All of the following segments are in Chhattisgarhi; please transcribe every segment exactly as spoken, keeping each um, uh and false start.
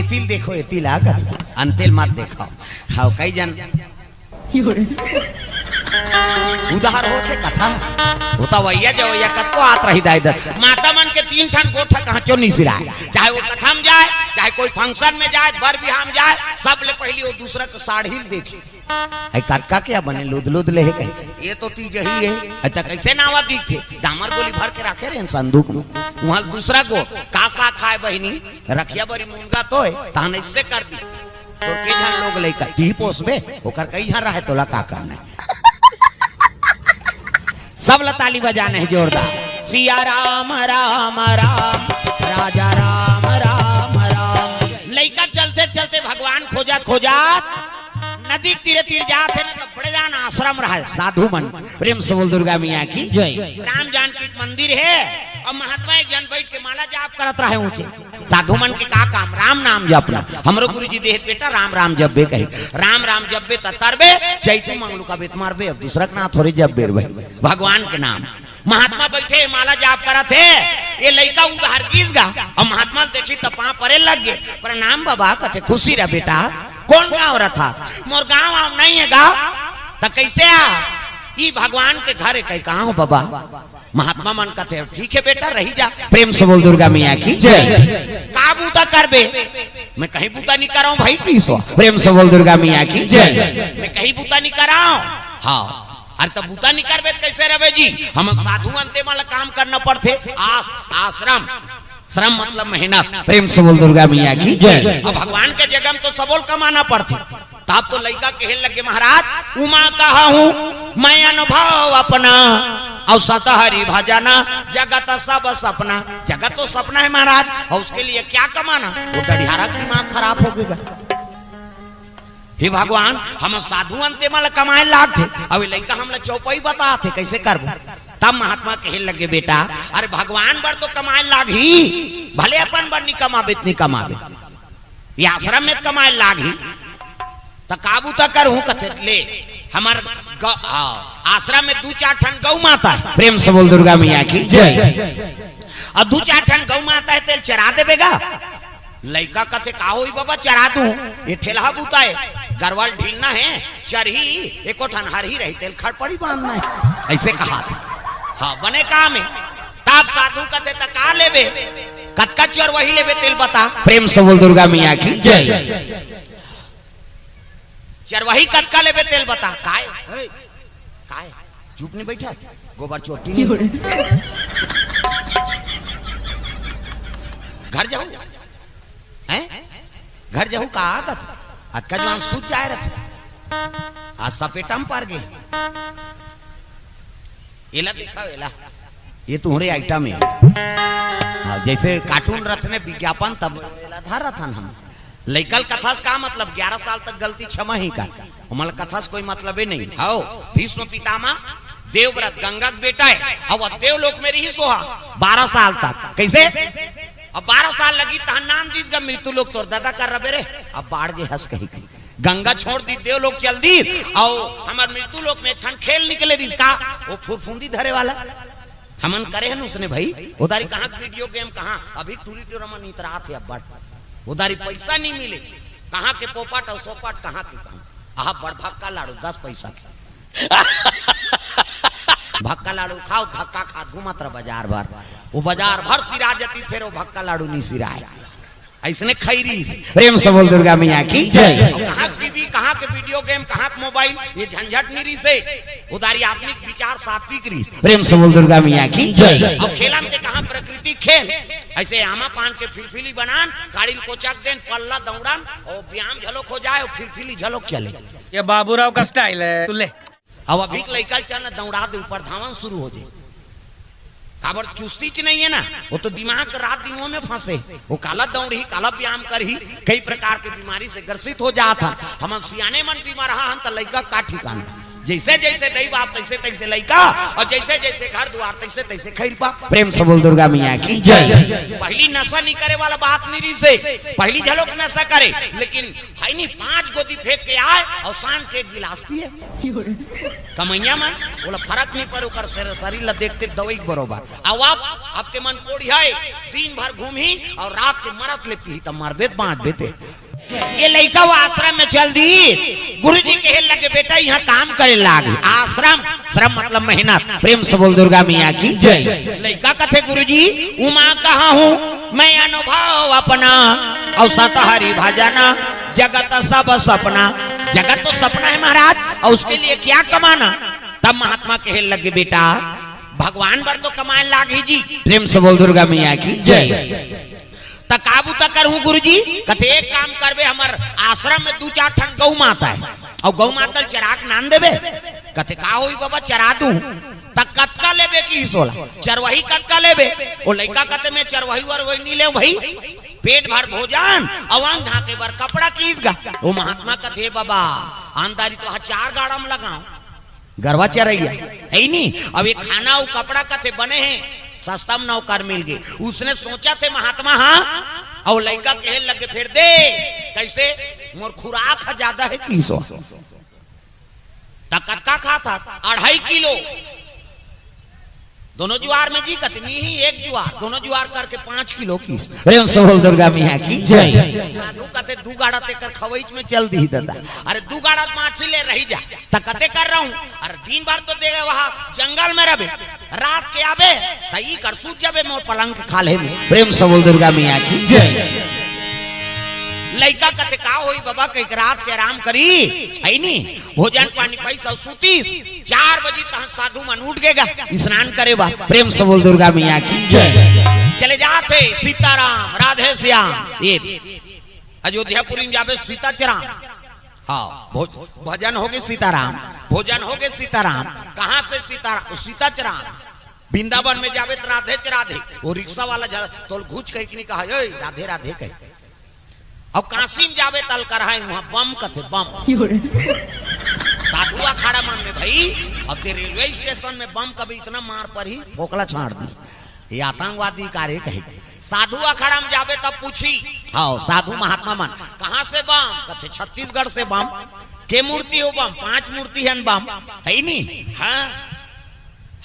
एती ल देखो, एती ला कथे, अंते ल मत देखाव। हव, कई झन उधार होथे कथा, होता वइया जवइया कतको आत रही दाई ददा। माता मन के तीन ठन गोठ कहांचो नी सिराय, चाहे वो कथा म जाय, चाहे कोई function में जाय, बर बिहाव म जाय, सबले पहिली वो दूसरा के साड़ी ल देखही। अई कतका के बने लुदलुद ले हे कही, ये तो तीजही हे। अच्छा, कइसे नावा दिखथे? डामर गोली भर के राखे रहेन संदूक में। उहां दूसरा गोठ, का साग खाय बहिनी? रखिया बरी मुनगा तो हे, तहन अइसे कर दी। तोर के झन लोग लइका, तीही पोसबे, ओकर कई झन रहे, तोला का करना हे? सब ला ताली बजाना हे जोरदार। सिया राम, राम, राम, राजा राम, राम, राम। लइका चलते चलते भगवान खोजत खोजत नदी के तीरे तीर जात हे ना, त बड़े जान आश्रम रहे, साधु मन। प्रेम से बोल दुर्गा मैया की जय। राम जानकी के मंदिर हे, अउ महात्मा एक झन बइठ के माला जाप करत रहे ऊंचे। साधु मन के का काम? राम नाम जपना। हमरो गुरुजी देहे बेटा राम राम जपबे कही, राम राम जपबे त तरबे, चैतू मंगलू का बेत मारबे, अब दूसरा के नाम थोरे जपबे रे भाई, भगवान के नाम। महात्मा बइठे हे, माला जाप करत हे, ये लइका उधार गिस गा, अउ महात्मा ल देखिस त पांव परे लग गे। प्रणाम बाबा, कथे खुशी रह बेटा, कोन गांव रथस? मोर गांव वांव नइ हे गा। त कइसे आस? ई भगवान के घर हे कही, कहां हो बाबा? महात्मा मन कथे, ठीक हे बेटा, रही जा। प्रेम से बोल दुर्गा मैया की जय। का बूता करबे? मैं कहीं बूता नी करंव भाई, कहिस ओ। प्रेम से बोल दुर्गा मैया की जय। मैं कहीं बूता नी करंव। हव। अरे त बूता नी करबे त कइसे रहबे जी? हम साधु अंते मन ला काम करना पड़थे। आस-, आश्रम, श्रम मतलब मेहनत। प्रेम से बोल दुर्गा मैया की जय। अब भगवान के जगह म तो सबो ल कमाना पड़थे। तब तो लइका कहे लगे, महाराज, उमा कहा हूँ मैं अनुभव अपना, अउ सत हरि भजन जगत सब सपना। जगत तो सपना हे महाराज, अउ उसके लिए क्या कमाना? वो डढ़ियारा के दिमाग खराब हो गे गा। हे भगवान, हम साधु अंते मन ला कमाय लागथे, अउ ये लइका हमला चौपाई बताथे, कइसे करबो? तब महात्मा कहे लगे, बेटा, अरे भगवान बर तो कमाय लागही, भले अपन बर नी कमाबे त नी कमाबे, ये आश्रम में त कमाय लागही, त का बूता करहूं? कथे ले, हमर ग-, आ, आश्रम में दू चार ठन गौ माता हे। प्रेम से बोल दुर्गा मैया की जय। अउ दू चार ठन गौ माता हे, तेला चरा देबे गा। लइका कथे, का होही बाबा, चरा दूं, ये ठेलहा बूता हे, गरवा ल ढीलना हे, चरही, एको ठन हरही रही, तेला खड़पड़ी बांधना हे, अइसे कहाथे। हव, बने काम हे। तब साधु कथे, त का लेबे? कतका चरवाही लेबे तेला बता। प्रेम से बोल दुर्गा मैया की जय। चरवाही कतका लेबे तेला बता। काय? काय? चुप नी बइठा, गोबर चोटी नी। घर जाहू, हैं? घर जाहू का आगत? अतका जवान सूत जाय रथे, आज सपेटा म पर गे। एला देखा, एला, ये तुम्हरे item हे। हव, जइसे cartoon रथने विज्ञापन, तब एला धर रथन हम। लइका ल कथा से का मतलब? ग्यारह साल तक गलती क्षमा ही कर, ओमन ल कथा से कोई मतलबे नहीं। हव, भीष्म पितामह देवव्रत गंगा के बेटा हे, अउ देवलोक में रहिस ओहा बारह साल तक। कइसे? अब बारह साल लगिस तहन नाम दिस गा मृत्यु लोक, तोर ददा कर रबे रे, अब बाढ़ गे हस कही कही। गंगा छोड़ दिस, देवलोक चल दिस, अउ हमर मृत्यु लोक में एक ठन खेल निकले रिहिस का, वो फुरफुंदी धरे वाला। हमन करे हन उसने भाई, उधारी कहाँ के video game, कहाँ अभी टूरी टोरा मन इतरात हे अब्बड़। उधारी पइसा नी मिले, कहाँ के पोपट अउ सोपट, कहाँ के कहाँ। आहा बड़ भक्का लाड़ू दस पइसा के। भक्का लाड़ू खाव, धक्का खात घूमत रह बजार भर। वो बजार भर सिरा जतिस, फेर वो भक्का लाड़ू नी सिराय। अइसने खइरिस। प्रेम से बोल दुर्गा मैया की जय। अउ कहाँ के TV, कहाँ के video game, कहाँ के mobile, ये झंझट नी रिहिसे। उधारी आदमी के विचार सात्विक रिहिस। प्रेम से बोल दुर्गा मैया की जय। अउ खेलन के कहाँ प्रकृति खेल, अइसे आमा पान के फिलफिली बनान, काड़ी ल कोचक देन, पल्ला दौड़न, अउ व्यायाम घलोक हो जाय, अउ फिलफिली घलोक चले। ये बाबूराव का style हे, तू ले। अब अभी के लइका ल चल न दौड़ा दे, ऊपर धावन शुरू हो जाय। काबर चुस्तीच नइ हे ना, वो तो दिमाग रात दिन वो में फंसे। वो काला दौड़ही, काला व्यायाम करही, कई प्रकार के बीमारी से ग्रसित हो जात हन। हमन सियाने मन बीमार हन त लइका का ठिकाना। जैसे जैसे दई बाप तैसे तैसे लइका, और जैसे जैसे घर दुआर तैसे तैसे खैर पा। प्रेम से बोल दुर्गा मैया की जय। पहली नशा नहीं करे वाला बात नहीं रही से, पहली झलोक नशा करे, लेकिन है नहीं, पांच गोदी फेंक के आए और शाम के एक गिलास पिए। कमैया मन ओला फर्क नहीं पड़े, ओकर शरीर ला देखते दवाई के बरोबर। अब आप, आपके मन कोढ़ियाए, दिन भर घूमी और रात के मरत ले पी, तब मार बेत बांट बेते। ये लइका वो आश्रम में चल दी। गुरुजी कहे लगे, "बेटा, यहाँ काम करे लाग।" आश्रम, श्रम मतलब मेहनत। प्रेम से बोल दुर्गा मैया की जय। लइका कथे, "गुरुजी, उमा कहाँ हूँ, मैं अनुभव अपना, औसत हरि भजना, जगत सब सपना।" जगत तो सपना है महाराज, और उसके लिए क्या कमाना? तब महात्मा कहे लगे, "बेटा, भगवान बर तो कमाए लाग ही जी।" प्रेम से बोल दुर्गा मैया की जय। "त का बूता करहूं गुरुजी?" कथे, "एक काम करबे, हमर आश्रम में दू चार ठन गौ माता है, अउ गौ माता ल चराक नान देबे।" कथे, "का होई बाबा, चरा दूं।" "त कतका लेबे?" किहिस ओला, "चरवाही कतका लेबे?" ओ लइका कथे, "मैं चरवाही वरवाही नी लेव भाई, पेट भर भोजन अउ अंग ढांके बर कपड़ा।" किहिस गा। ओ महात्मा कथे, "बाबा, आमदारी तो हजार गाड़ा में लगाओ।" गरवा चरइया, है नी? अब ये खाना अउ कपड़ा कथे बने हे, सस्ता में नौकर मिल गे। उसने सोचा थे महात्मा, हाँ, अउ लइका कहे लगे, "फेर दे।" "कैसे?" "मोर खुराक ह ज्यादा है।" किहिस ओ। "त कतका खाथस?" "अढ़ाई किलो।" दोनों जुआर में जी कथे, "नी ही, एक जुआर।" दोनों जुआर करके पांच किलो किहिस। प्रेम से बोल दुर्गा मैया की जय। साधु कथे, "दू गाड़ा तेकर खवईच में चल दी दादा।" "अरे दू गाड़ा माछी ले रही जा।" "त कते कर रहूं?" "अरे दिन भर तो देखे वहां जंगल में रहबे, रात के आबे त ई कर सूत जाबे मोर पलंग के खाल्हे में।" प्रेम से बोल दुर्गा मैया की जय। लइका कथे, "का होई बाबा, कहिके रात के आराम करी, है नी? भोजन पानी पइसा सूतीस।" चार बजे तहन साधु मन उठ गे गा स्नान करे बर। प्रेम से बोल दुर्गा मैया की जय। चले जात हे सीताराम, राधे श्याम, ये अयोध्यापुरी में जाबे सीताचराम। हाँ, भोज-, भजन होगे सीताराम, भोजन होगे सीताराम। कहाँ से सीताराम? सीताचराम। वृंदावन में जाबे त राधे च राधे। वो रिक्शा वाला जा, तोल घुच कहिके नी कहा, "ए, राधे राधे" कहे। अब काशी में जाबे त अलकरहा, वहाँ बम कथे, बम। साधु अखाड़ा मन में भाई, अब ते रेलवे स्टेशन में बम कभी इतना मार पड़ही, फोकला छाड़ दी। ये आतंकवादी का रे कहे। साधु अखाड़ा में जाबे तब पूछी, हाँ, साधु महात्मा मन, "कहाँ से बम?" कथे, "छत्तीसगढ़ से बम।" "के मूर्ति हो बम?" "पांच मूर्ति हन बम।" "है नी?" "हाँ।"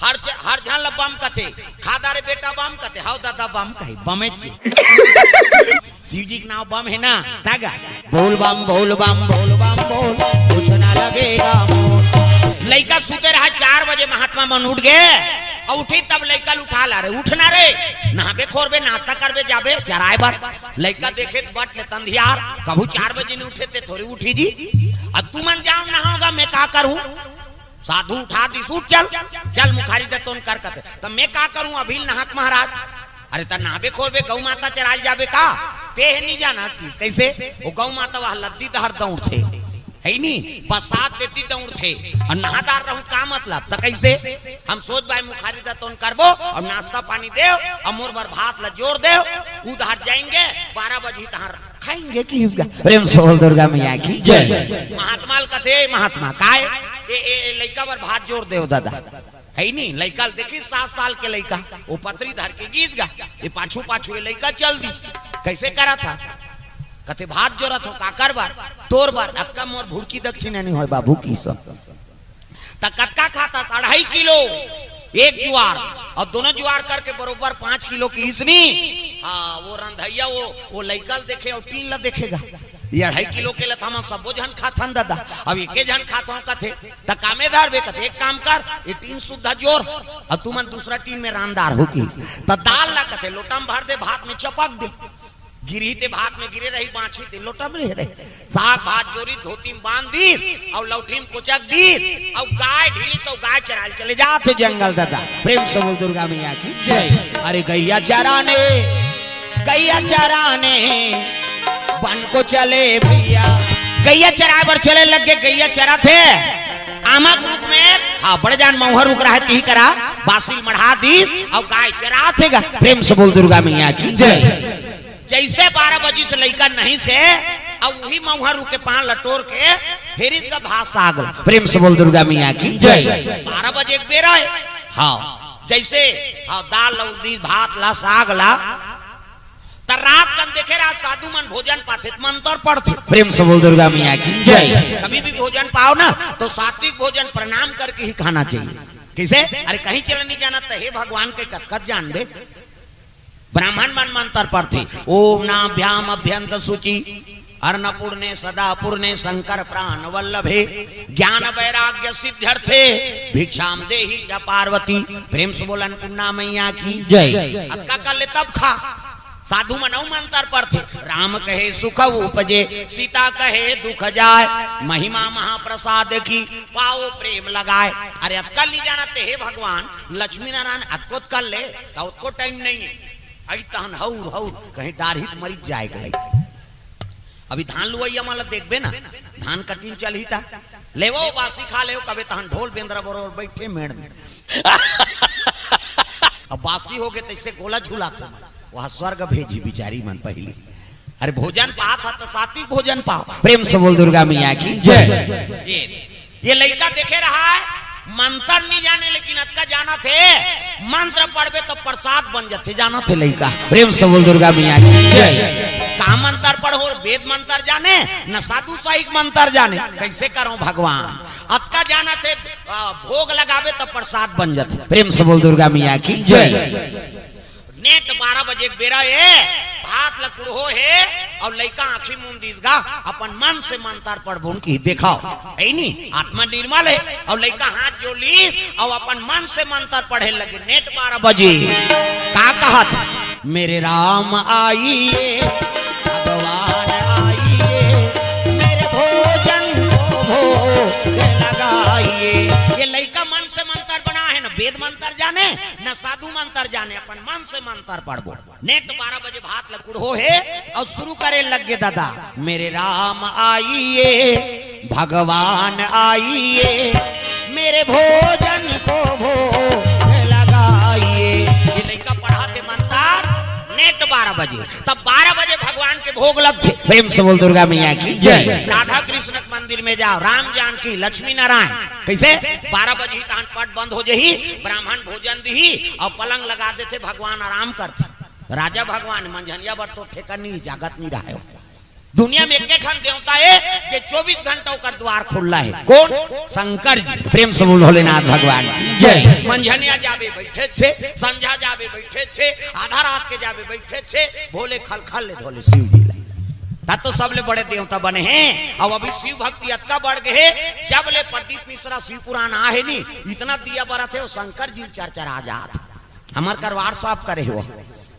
हर झ-, हर झन ल बम कथे। "खा दारे बेटा बम?" कथे, "हव दादा बम।" कही, "बमेच हे।" शिव जी के नाव बम हे ना, तागा। बोल बम, बोल बम, बोल बम, बोल, कुछ ना लगेगा मोल। लइका सुते रहा, चार बजे महात्मा मन उठ गे, अउ उठी तब लइका ल उठा ला रे, "उठना रे, नहाबे खोरबे, नाश्ता करबे, जाबे चराए बर।" लइका देखे त बट ले तंधियार, कभू चार बजे नी उठे ते थोड़ी उठी जी। "अब तुमन जाव नहाव गा, मैं का करूं?" साधु उठा दिस, "उठ चल, चल मुखारी दतोन कर" कथे। "त मैं का करूं अभी नहात महाराज?" "अरे त नहाबे खोरबे, गौ माता चराल जाबे का?" "ते हे नी जानस किहिस।" "कैसे?" "वो गौ माता वह लद्दी डहर दौड़थे, है नी, बसात देती दौड़थे, अउ नहादार रहूं का मतलब?" "त कैसे?" "हम सोच बाय मुखारी दतोन करबो अउ नाश्ता पानी देव अउ मोर बर भात ला जोर देव, उधर जाएंगे, बारह बजे तहार खाएंगे" किहिस गा। प्रेम से बोल दुर्गा मैया की जय। महात्मा ल कथे, "महात्मा काय?" "ए, ए, ए लइका बर भात जोर देव दादा।" है नी, लइका ल देखी, सात साल के लइका, वो पतरी धर के गिस गा, ये पाछू पाछू ये लइका चल दिस। "कैसे करत हस?" कथे, "भात जोरत हों।" "काकर बर?" "तोर बर।" "अतका मोर भुड़की दक्षिणा नी होय बाबू" किहिस। "त कतका खाथस?" "अढ़ाई किलो एक जुआर, अउ दोनों जुआर करके बरोबर पांच किलो" किहिस नी। हाँ, वो रंधइया वो, वो लइका ल देखे अउ टीन ल देखे गा। "ये अढ़ाई किलो के ल त हमन सबो झन खाथन दादा, अब एके झन खाथों" कथे। "त कामे धरबे?" कथे, "एक काम कर, ये टीन सुद्धा जोर, अउ तुमन दूसरा टीन में रांधदार हो" किहिस। "त दाल ला" कथे, "लोटा में भर दे, भात में चपक दे।" गिरही ते भात में गिरे रही, बांचही ते लोटा में रहे रहे। साग भात जोरी, धोती में बांध दी अउ लौठी में कोचक दी अउ गाय ढीली सौ गाय चराल चले जात हे जंगल दादा। प्रेम से बोल दुर्गा मैया की जय। अरे गैया चराने, गैया चराने वन को चले भैया। गैया चराए बर चले लग गे, गैया चरत हे आमा के रुख में। हाँ, बड़े जान मउहा रुख रहा हे, तिही करा बासी ल मढ़ा दी अउ गाय चरात हे गा। प्रेम से बोल दुर्गा मैया की जय। जैसे बारह बजिस लइका नहिस हे, अउ उही मउहा रुके पान ल टोर के हेरिस गा भात साग ला। प्रेम से बोल दुर्गा मैया की जय। बारह बजे के बेरा हे। हाँ, जइसे हाँ दाल ल उल्दी भात ला साग ला, त रात कन देखे रहा साधु मन भोजन पाथे त मंतर पढ़थे। प्रेम से बोल दुर्गा मैया की जय। कभी भी भोजन पाओ ना तो सात्विक भोजन प्रणाम करके ही खाना चाहिए। कइसे? अरे कहीं चले नहीं जाना त हे भगवान के कतकत जानबे। ब्राह्मण मन मंतर पढ़थे, ओम नाभ्याम अभ्यंत शुचि अन्नपूर्णे सदा पूर्णे शंकर प्राण वल्लभे ज्ञान वैराग्य सिद्ध्यर्थे भिक्षाम देहि च पार्वती। प्रेम से बोल अन्नपूर्णा मैया की जय। अतका कर ले तब खा। साधु मन अउ मंतर पढ़थे, राम कहे सुख उपजे, सीता कहे दुख जाय, महिमा महाप्रसाद की पाओ प्रेम लगाय। अरे अतका नहीं जाना ते हे भगवान, लक्ष्मी नारायण अतको कर ले, त ओतको टाइम नहीं हे। अई तहन हौर हौर कहीं डारही त मरिच जाए के लई। अभी धान लुवइया मन ल देखबे ना, धान कटिन चलही त लेवो बासी खा लेवो, कबे तहन ढोल बेंदरा बरोबर बइठे मेड़ में। अब बासी होगे तइसे गोला झुलाथे मन, वहाँ स्वर्ग भेजी बिचारी मन पहिली। अरे भोजन पात ह त सात्विक भोजन पाओ। प्रेम से बोल दुर्गा मैया की जय। ये, ये लइका देखे रहा है, मंतर नहीं जाने लेकिन अतका जानथे, मंत्र पढ़बे त प्रसाद बन जथे, जानथे लइका। प्रेम से बोल दुर्गा मैया की जय। का मंतर पढ़ो, वेद मंतर जाने, न साधु साहिक मंतर जाने, कइसे करो भगवान? अतका जानथे, आ, भोग लगाबे त प्रसाद बन जथे। प्रेम से बोल दुर्गा मैया की जय। नेट बारह बजे के बेरा हे, भात ल कुड़हो हे, अउ लइका आँखी मूंद दिस गा, अपन मन से मंतर पढ़बोन कि देखाव, हे नी, आत्मा निर्मल हे, अउ लइका हाथ जोड़ ली, अउ अपन मन से मंतर पढ़े लगे। नेट बारह बजे, का कहत? मेरे राम आइए, भगवान आइए, मेरे भोजन को भोग लगाइए। ये लइका मन से मंतर बना हे, न वेद मंतर जाने, न साधु मंतर जाने, अपन मन से मंतर पढ़बो। नेट बारह बजे भात ल कुड़हो हे अउ शुरू करे लग गे दादा, मेरे राम आइए, भगवान आइए, मेरे भोजन को भोग लगाइए। ये लइका पढ़ाथे मंतर नेट बारह बजे, तब बारह बजे भगवान के भोग लगथे। प्रेम से बोल दुर्गा मैया की जय। राधा कृष्ण के मंदिर में जाओ, राम जानकी लक्ष्मी नारायण, कइसे? बारह बजे ही तहन पट बंद हो जही, ब्राह्मण भोजन दिही अउ पलंग लगा देथे, भगवान आराम करथे। राजा भगवान मंझनिया बर तो ठेका नहीं, जागत नहीं रहे हो। दुनिया में एके ठन देवता हे जे चौबीस घंटा ओकर द्वार खुल्ला हे। कोन? शंकर जी। प्रेम से बोल भोलेनाथ भगवान की जय। मंझनिया जाबे बइठे छे, संझा जाबे बइठे छे, आधा रात के जाबे बइठे छे, भोले खलखल ले धोले शिव जी ला। ता तो सबले बड़े देवता बने हे। अब अभी शिव भक्ति अतका बढ़ गे हे, जब ले प्रदीप मिश्रा शिव पुराण आहे नी, इतना दिया बरत हे, वो शंकर जी चरचरा जात। हमर कर WhatsApp करे हो,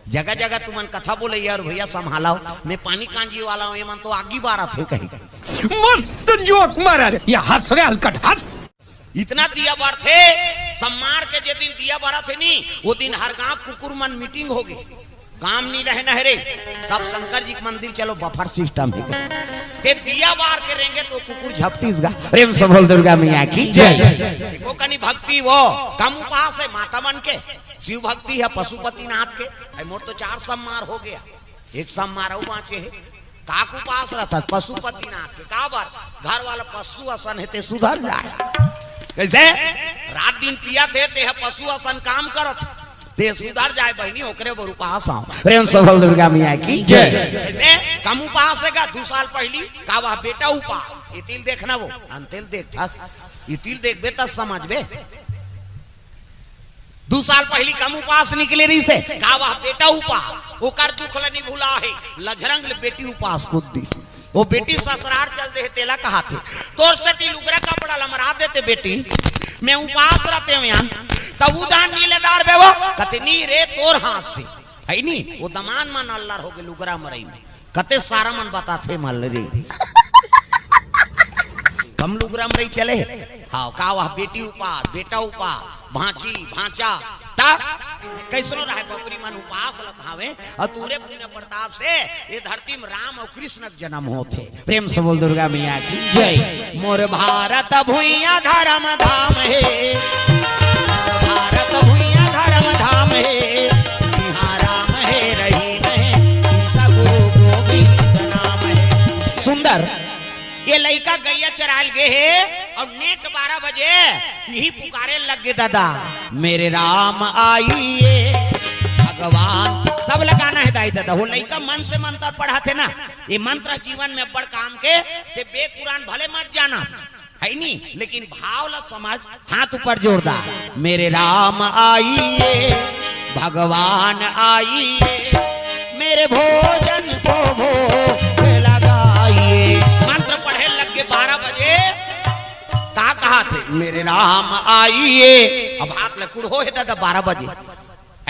जगह जगह तुमन कथा बोले यार, भैया संभालाओ, मैं पानी कांजी वाला हूँ, ये मन तो आगी बारत हे कहीं। मस्त जोक मारा रे, ये हंस रे हलकट हंस। इतना दिया बरथे, सम्मार के जे दिन दिया बरथे नी, वो दिन हर गांव कुकुर मन मीटिंग होगे। काम नहीं रहे नहरे, सब शंकर जी के मंदिर चलो, बफर सिस्टम हे। ते दिया बार के रेंगे तो कुकुर झपटिस गा। प्रेम से बोल दुर्गा मैया की जय। देखो कनी भक्ति वो कम उपास हे माता मन के, शिव भक्ति हे पशुपतिनाथ के। अरे मोर तो चार सम्मार हो गया, एक सम्मार अउ बाँचे हे। का के उपास रहत? पशुपतिनाथ के। काबर? घर वाला पशु असन हे, ते सुधर जाए। कइसे? रात दिन पियत हे, ते ह पशु असन काम करत हे, ते सुधर जाए बहिनी, ओकरे बर उपास आव। प्रेम से बोल दुर्गा मैया की जय। कइसे? कम उपास हे का? दू साल पहिली का वह बेटा उपास, ये तिल देखना वो, अन तिल देखथस, ये तिल देखबे त समझबे। दू साल पहिली कम उपास निकले रहिसे, का वह बेटा उपास, ओकर दुख ल नी भुला हे, लझरंग ले बेटी उपास कूद दिस। वो बेटी ससुरार चल दे हे, तेला कहाथे, तोर सेती लुगरा कपड़ा ल मरा देते बेटी, मैं उपास रहते हो यहाँ, तब उ धान नी ले दार बे वो, कते नी रे तोर हाथ से, हे नी, वो दमान मन अल्लर होगे लुगरा मरई में। कते सारा मन बताथे मल रे। कम लुगरा मरई चले। हाँ, का वह बेटी उपास, बेटा उपास, भांची, भांचा, ता कैसनो रहे बपरी मन उपास लत हावे, अउ तोरे पुण्य प्रताप से ये धरती में राम अउ कृष्ण के जन्म होथे। प्रेम से बोल दुर्गा मैया की जय। मोर भारत भुइया धर्म धाम हे, भारत भुइया धर्म धाम हे, इहाँ राम हे रहीम हे, ईसा गुरु गोविंद नाम हे। सुंदर, ये लइका गइया चरायल गे हे अउ नेट बारह बजे इही पुकारे लग गे, दादा, मेरे राम आइए, भगवान। सब लगाना है दाई दादा, वो लइका मन से मंत्र पढ़ाथे ना, ये मंत्र जीवन में बड़ काम के। ते वेद पुराण भले मत जानस, है नी, लेकिन भाव ला समझ। हाथ ऊपर जोरदार, मेरे राम आइए, भगवान आइए, मेरे भोजन को भोग लगाइए। मंत्र पढ़े लग गे बारह बजे, का कहाथे? मेरे राम आइए। अब हाथ लकुड़ हो हे दादा, बारह बजे,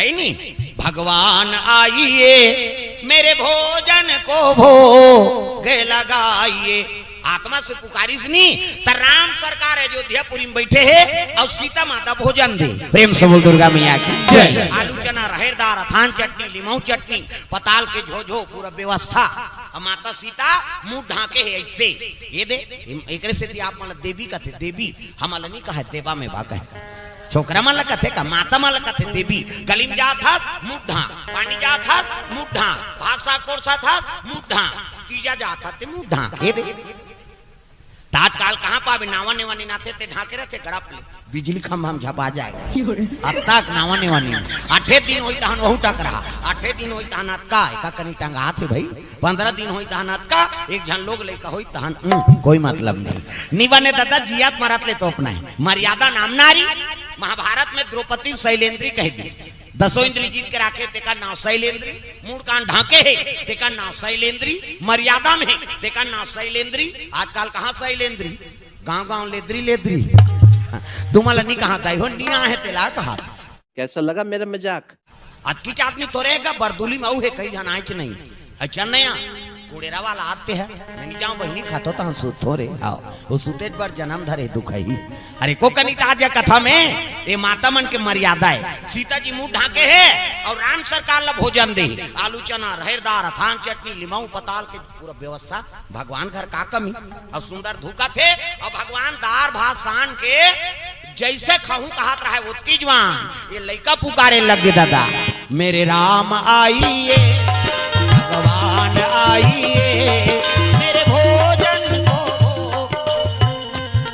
है नी? भगवान आइए, मेरे भोजन को भोग लगाइए। आत्मा से पुकारिस नी, त राम सरकार अयोध्यापुरी में बइठे हे अउ सीता माता भोजन दे। प्रेम से बोल दुर्गा मैया की जय। आलू चना, राहेर दार, अथान चटनी, लिमऊ चटनी, पताल के झोझो, पूरा व्यवस्था। अउ माता सीता मुंह ढांके हे अइसे। ये दे, एकरे सेती आप मन ला देवी कथे, देवी, हमन ला नी कहे, देवा में बा कहे। छोकरा मन ला कथे का, माता मन ला कथे देवी। गली में जात हस, मुंह ढांक, पानी जात हस, मुंह ढांक, भात साग परोसत हस, मुंह ढांक, तीजा जात हस, ते मुंह ढांक, ये दे। त आजकाल कहाँ पाबे, नावा नेवा निनाथे, ते ढांके रथे गड़प ले, बिजली खंभा में झपा जाए। अतका नावा नेवा निना, आठे दिन होई तहन वहू टकरा, आठे दिन होई तहन अतका, एका कनी टंगाथे भाई। पंद्रह दिन होई तहन अतका, एक झन लोग लइका होई तहन, उम, कोई मतलब नहीं। नी बने दादा, जियत मरत ले तोपना हे। मर्यादा नाम नारी। महाभारत में द्रौपदी ल शैलेंद्री कहि दिस। दसों इंद्री जीत के राखे, तेकर नाव शैलेंद्री। मूड़ कान ढांके हे, तेकर नाव शैलेंद्री। मर्यादा में हे, तेकर नाव शैलेंद्री। आजकाल कहाँ शैलेंद्री? गांव गांव लेद्री लेद्री। तुमन ला नी कहात दाई हो, नी आहे तेला कहात। कैसा लगा मेरा मजाक? अतकीच आदमी थोरे हे का, बरदुली में अउ हे, कई झन आएच नहीं। अच्छा नया कुड़ेरा वाला आते हैं, मैं नी जांव बहिनी, खाथों तहन सूतथों रे। हाव, वो सूतेच बर जनम धरे दुखही। अरे को कनी त आजा कथा में, ए माता मन के मर्यादा हे। सीता जी मुंह ढांके हे अउ राम सरकार ला भोजन दे हे। आलू चना, राहेर दार, अथान चटनी, लिमऊ पताल के पूरा व्यवस्था। भगवान घर का कमी? अउ सुंदर धुकत हे अउ भगवान दार भात सान के जइसे खाहूं कहत रहय, ओतकी जुवान ये लइका पुकारे लग गे, दादा, मेरे राम आइए, भगवान आइए, मेरे भोजन को भोग।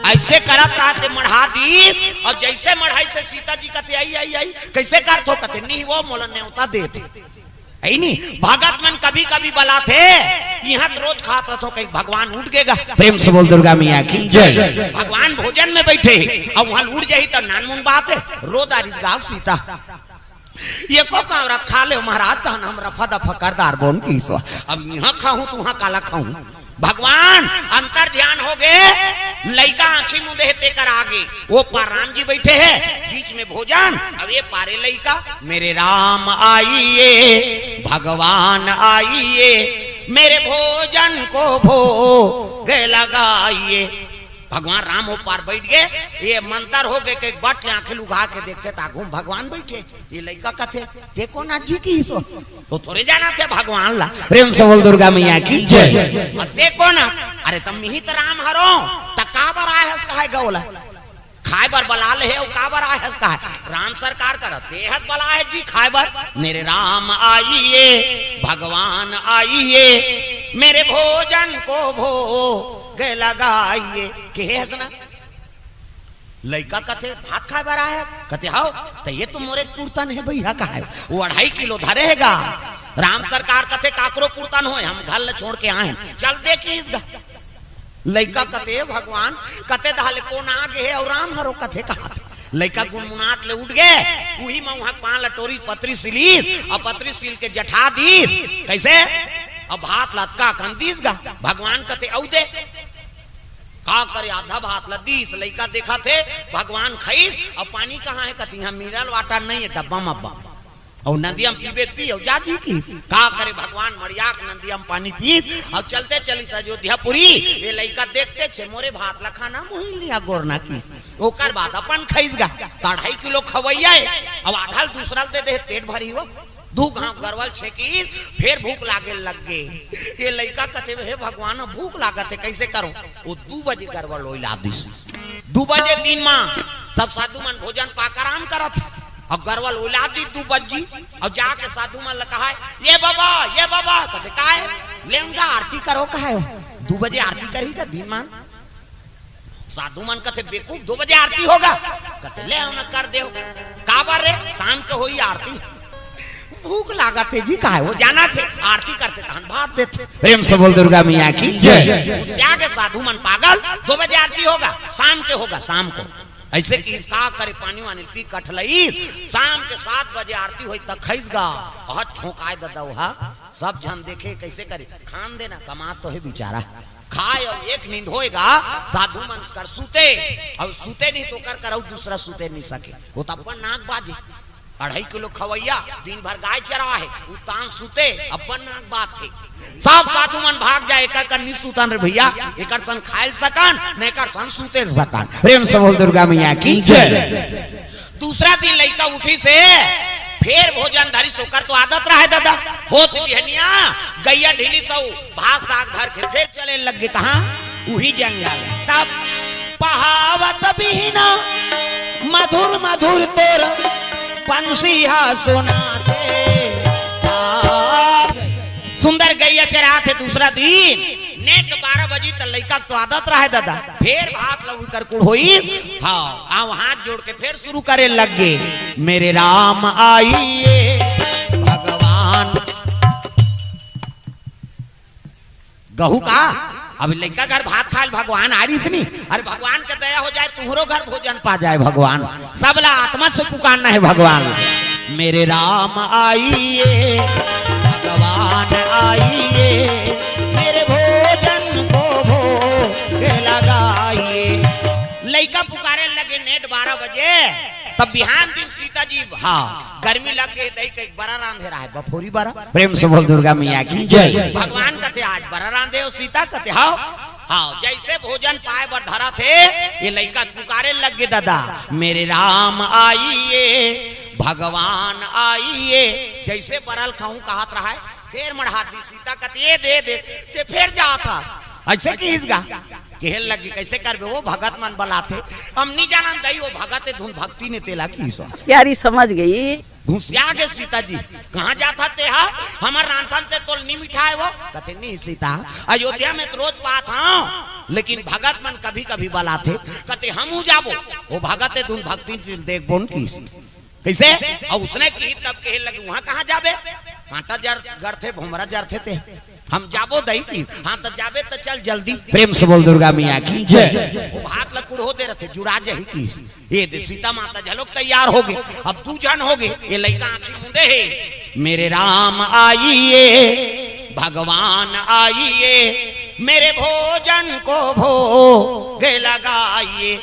अइसे करत रहत हे, मढ़ा दिस, अउ जइसे मढ़ाइस हे सीता जी कथे, "आई, आई, आई, कइसे करथो?" कथे, "नी, वो मोला नेवता देथे।" है नी, भगत मन कभी-कभी बलाथे, इहां त रोज खात रथो, कहीं भगवान उठ गेगा। प्रेम से बोल दुर्गा मैया की जय। भगवान भोजन में बइठे हे, अउ उहां उठ जाही त नानमुन बात हे, रो डारिस गा सीता। एको कांवरा त खा लेव महाराज, तहन हम रफा दफा कर डारबोन किहिस। अब इहां खाहूं त उहां काला खाहूं। भगवान अंतर ध्यान हो गे, लइका आंखी मुंदे हे तेकर आगे, ओ पार राम जी बइठे हे, बीच में भोजन, अउ ए पार ए लइका। मेरे राम आइए, भगवान आइए, मेरे भोजन को भोग लगाइए। भगवान राम ओ पार बइठ गे, ए मंतर हो गे के बट ले आंखी ल उघार के देखथे त आघू म भगवान बइठे। ए लइका कथे, "ते कोन आजी?" किहिस। ओ थोरे जानथे भगवान ला। प्रेम से बोल दुर्गा मैया की जय। अउ ते कोन आ? अरे त मिही त राम हरों, त काबर आए हस कहय गा ओला? खाय बर बला ले हे, अउ काबर आए हस कहय? राम सरकार करा ते हस बलाए हे जी खाय बर। मेरे राम आइए, भगवान आइए, मेरे भोजन को भोग लगाइए। केहे हस ना? लइका कथे, "भात खाय बर आए हस?" कथे, "हव।" "त ए तो मोरे पुरतन हे भइया," कहय। ओ अढ़ाई किलो धरे हे गा। राम सरकार कथे, "काकरो पुरतन होय, हम घर ल छोंड़ के आए हन।" चल दे किहिस गा। लइका कथे, "भगवान," कथे, "दहा ले कोन आ गे हे अउ राम हरों कथे," कहत। लइका गुनगुनात ले उठ गे, उही म उहां पान ल टोरिस, पतरी सिलिस, अउ पतरी सिल के जठा दिस। कइसे? अउ भात ल अतका कन दिस गा। भगवान कथे, "अउ दे।" का करे, आधा भात ल दिस, लइका देखत हे, भगवान खइस, अउ पानी कहां हे? कथे, "इहां mineral water नइ हे, डब्बा म अब्बा।" अउ नदिया म पीबे त पी, अउ जा जी किहिस। का करे, भगवान मड़िया के नदिया म पानी पीस, अउ चलते चलिस अयोध्यापुरी। ए लइका देखतेच हे, "मोरे भात ल खाना मोहिल निया गोरना," किहिस। ओकर बाद अपन खइस गा, त अढ़ाई किलो खवइया हे, अउ आधा ल दूसरा ल दे दे, पेट भरही वो। दू घांव गरवा ल छेकिस, फेर भूख लागे लग गे। ए लइका कथे, "हे भगवान, भूख लागत हे, कइसे करों?" ओ दू बजे गरवा ल ओइला दिस। दू बजे दिन म सब साधु मन भोजन पाके आराम करत हे। अउ गरवा ल ओइला दिस दू बजे, अउ जाके साधु मन ल कहय, "ए बबा, ए बबा," कथे, "काय?" "लेव न गा आरती करो," कहय। दू बजे आरती करही का दिन मान? साधु मन कथे, "बेवकूफ, दू बजे आरती होगा?" कथे, "ले आओ ना, कर देव।" "काबर रे?" "शाम के होही आरती।" "भूख लागत हे जी।" "काय हो, जाना थे आरती करथे तहन भात देथे।" प्रेम से बोल दुर्गा मैया की जय। गुस्सिया के साधु मन पागल, "दू बजे आरती होगा, शाम के होगा, शाम को।" अइसे किहिस, का करे, पानी वानी पी कठलई, शाम के सात बजे आरती होई त खइस गा। अहत छोंकाय ददा ओहा, सब झन देखे, कइसे करे, खान देना, कमा तो हे बिचारा। खाय अउ एक नींद होय गा, साधु मन कर सुते, अउ सुते नहीं तो कर कर अउ दूसरा सुते नहीं सके। वो तो अपन नाक बाजे, अढ़ाई किलो खवैया, दिन भर गाय चराहे, उ तान सुते, अपन नाक बाजथे। सब साधु मन भाग जाय, एकर कर नहीं सुतन रे भइया, एकर संग खाय ल सकन, न एकर संग सुते ल सकन। प्रेम से बोल दुर्गा मैया की जय। दूसरा दिन लइका उठिस हे, फेर भोजन धरिस, ओकर तो आदत रहय ददा, होत बिहनिया गइया ढिलिस अउ भात साग धर के फेर चले लग गे। कहाँ? उही जंगल। तब पहावत बिहना मधुर मधुर तोर पंसिहा सुनाथे। आ, सुंदर गइया चराथे। दूसरा दिन नेट बारह बजी त लइका के तो आदत रहय ददा, फेर भात ल उही कर कुढ़ होई। हाँ, आव हाथ जोड़ के फेर शुरू करे लग गे, "मेरे राम आइए भगवान।" गहू का? अब लइका घर भात खाय ल भगवान आय रिहिस नी। अरे भगवान के दया हो जाय, तुंहरो घर भोजन पा जाय भगवान। सबला आत्मा से पुकारना हे भगवान। "मेरे राम आइए, भगवान आइए, मेरे भोजन को भोग लगाइए।" लइका पुकारे लगे नेट बारह बजे, तब बिहान दिन सीता जी, हाँ, गर्मी लग गे, दई कहिके बरा रांधे रहय, बफोरी बरा। प्रेम से बोल दुर्गा मैया की जय। भगवान कथे, "आज बरा रांधे हो?" सीता कथे, "हाँ।" हाँ, जइसे भोजन पाय बर धरथे, ये लइका पुकारे लग गे ददा, "मेरे राम आइए, भगवान आइए।" जइसे बरा ल खाहूं कहत रहय, फेर मड़हा दिस। सीता कथे, "ये दे दे।" ते फेर जात हस। अइसे किहिस गा, कहे लगे, "कइसे करबे, वो भगत मन बलाथे, हम नहीं जानन दई, वो भगत ए धुन भक्ति ने तेला किहिस।" प्यारी समझ गई। गुस्सिया गे सीता जी, "कहाँ जात हस तेहा? हमर रांधथन ते तोला नहीं मिठाय वो।" कथे, "नहीं सीता, अयोध्या में तो रोज पात हंव, लेकिन भगत मन कभी कभी बलाथे।" कथे, "हमहू जाबो, वो भगत ए धुन भक्ति ने तेला देखबो न किहिस।" कइसे? अउ उसने किहिस तब कहे लगे, "उहाँ कहाँ जाबे? कांटा जर, गरथे, भोमरा जरथे ते। हम जाबो दई किहिस।" "हाँ, त जाबे त चल जल्दी।" प्रेम से बोल दुर्गा मैया की जय। वो भात ल कुढ़ो दे रथे, "जुड़ा जाही" किहिस। ये दे सीता माता घलोक तैयार हो गे, अब दू झन हो गे। ये लइका आंखी मूंदे हे, "मेरे राम आइए, भगवान आइए, मेरे भोजन को भोग लगाइए।"